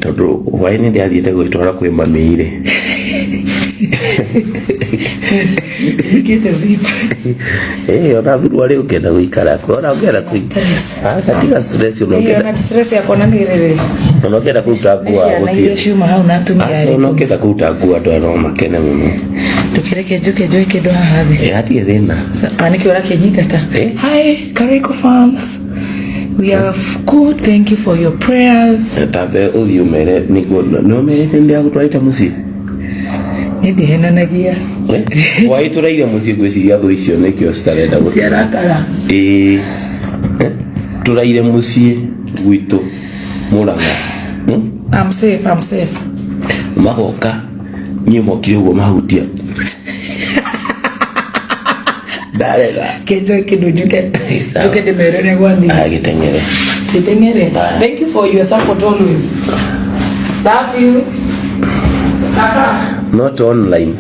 Tondũ hwaĩ-inĩ ndĩrathiĩte gwĩtwara kwĩ mami rĩ. Hingĩte zip. Ĩĩ ona thuruarĩ ũngĩenda gũikara kuo ona ũngĩenda kũ Stress. Aca tiga stress ona Ĩĩ, ũngĩenda ona stress yakwa na nĩ rĩrĩ. ona ũngĩenda kũruta Nĩ nguo ciana iria gũtirĩ. ciuma hau na atumia Aca ona arĩkũ. ũngĩenda kũruta nguo andũ aya no makene mũno. Ndũkĩreke njũke njoe kĩndũ haha thĩ. Ĩ hatirĩ thĩna. Ah, nĩkĩo ũrakĩnyingata. Eh? Hi, Kariko fans. We are good. Thank you for your prayers. Tambe ũthiĩ ũmere nĩguo nĩ ũmerĩte nĩ ndĩragũtwarĩte mũciĩ. Niĩ ndihenanagia. Why tũraire mũciĩ ngwĩciria thũ icio nĩkĩo citarenda gũtũra. Ciarakara. Ĩĩ. Tũraire mũciĩ gwitũ Mũrang'a. I'm safe, I'm safe. Magoka niĩ mokire ũguo mahutia. Ndarega. Kĩnjoe kĩndũ njuke. Njuke ndĩmere ũrĩa gwathiĩ. Agĩteng'ere. Titeng'ere. Thank you for your support always. Love you. Kaka. Not online.